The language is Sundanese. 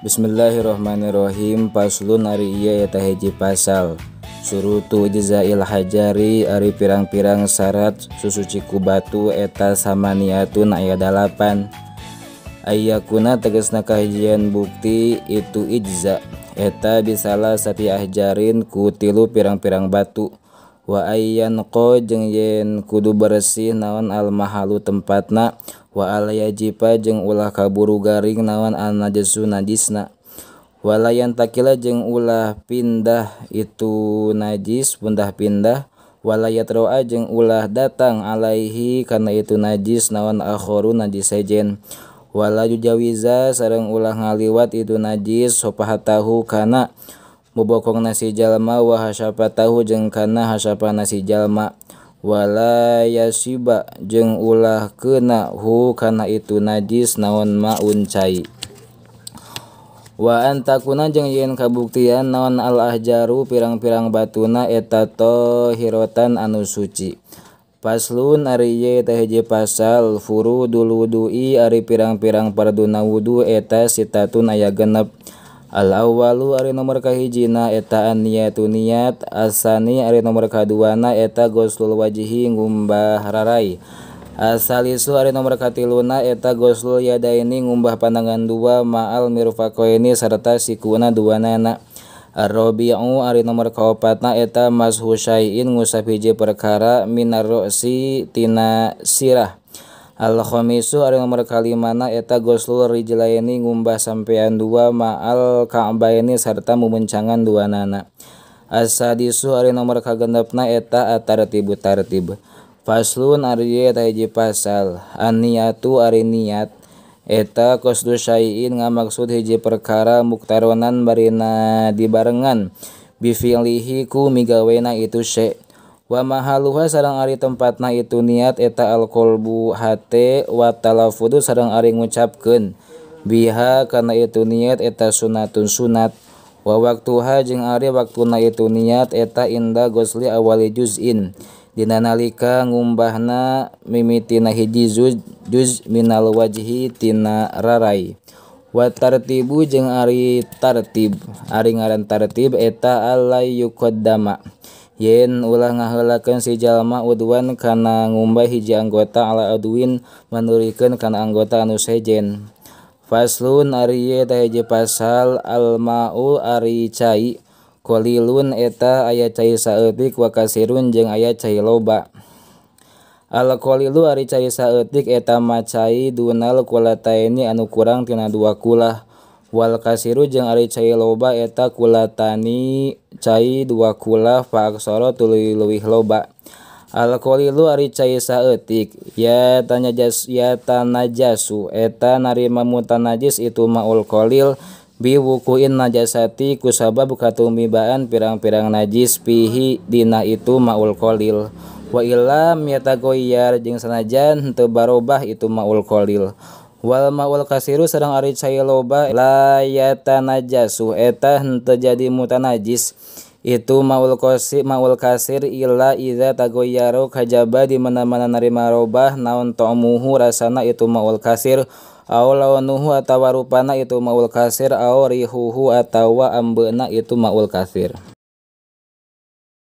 Bismillahirrahmanirrahim. Faslun ari ieu eta hiji pasal. Surutu ijza'il hajari ari pirang-pirang syarat susuci ku batu eta samaniatun aya 8. Ayyakuna tegasna kahijian bukti itu ijza eta bisalah sati ahjarin ku tilu pirang-pirang batu. Wa ayyan qo jeung yen kudu bersih naon al mahalu tempatna, wa al yajipa jeung ulah kaburu garing naon al najasu najisna, wala yantakila jeung ulah pindah itu najis pindah-pindah, wala yatroa jeung ulah datang alaihi kana itu najis naon akharu najis sejen, wala yujawiza sareng ulah ngaliwat itu najis sopahatahu kana mubokong nasi jalma wa hasyafatahu jeung kana hasyafah nasi jalma, wala yasiba jeung ulah keuna hu kana itu najis naon maun cai, wa antakuna jeung yen kabuktian naon al ahjaru pirang-pirang batuna eta tahirotan anu suci. Faslun ari ieu teh hiji pasal. Furudul wudu'i ari pirang-pirang farduna wudu eta sitatun aya 6. Al awwalu ari nomor kahijina eta an-niyatu niat, asani ari nomor kaduana eta ghuslul wajhi ngumbah rarai, asalisu ari nomor katiluna eta ghuslul yadaini ngumbah panangan dua ma'al mirfaqaini sarta sikuna duanana, arrabi'u ari nomor kaopatna eta mashu syai'in ngusap hiji perkara minar ra'si tina sirah, al khamisu ari nomor kalimana eta ghuslul rijlaini ngumbah sampean dua ma'al ka'baini sarta mumuncangan duanana, as-sadisu ari nomor kagenepna eta atartibu tartib. Faslun ari eta hiji pasal. An-niyatu ari niat eta qasdu syai'in ngamaksud hiji perkara muktaronan barina dibarengan bifi'lihi ku migawena itu syai', wa mahaluha sareng ari tempatna itu niat eta alqalbu hate wa talaffudu sareng ari ngucapkeun biha kana itu niat eta sunatun sunat, wa waktuha jeung ari waktuna itu niat eta inda ghusli awali juz'in dina nalika ngumbahna mimitina hiji juz minal wajhi tina rarai, wa tartibu jeung ari tartib ari ngaran tartib eta alai yuqaddama yen ulah ngaheulakeun si jalma udwan kana ngumbah hiji anggota ala udwin manurikeun kana anggota anu sejen. Faslun ari ieu teh hiji pasal. Al ma'u ari cai qalilun eta aya cai saeutik wa kasirun jeung aya cai loba. Al qalilu ari cai saeutik eta macai dunal kulataini anu kurang tina dua kulah, wal kasiru jeung ari cai loba eta kulatani cai dua kulah fa aksara tuluy leuwih loba. Al qalilu ari cai saeutik ya tanajas ya tanajasu eta narima mutanajis itu maul qalil biwukuin najasati kusabab katumibaan pirang-pirang najis pihi dina itu maul qalil, wa illam yatagoyyar jeung sanajan henteu barobah itu maul qalil, wal maul kasiru sareng ari cai loba la yatanajasu eta henteu jadi mutanajis itu maul qasi maul kasir illa idza tagoyyaru kajaba di mana-mana narima robah naon ta'muhu rasana itu maul kasir, aw launuhu atawa rupana itu maul kasir, aw rihuhu atawa ambeuna itu maul kasir.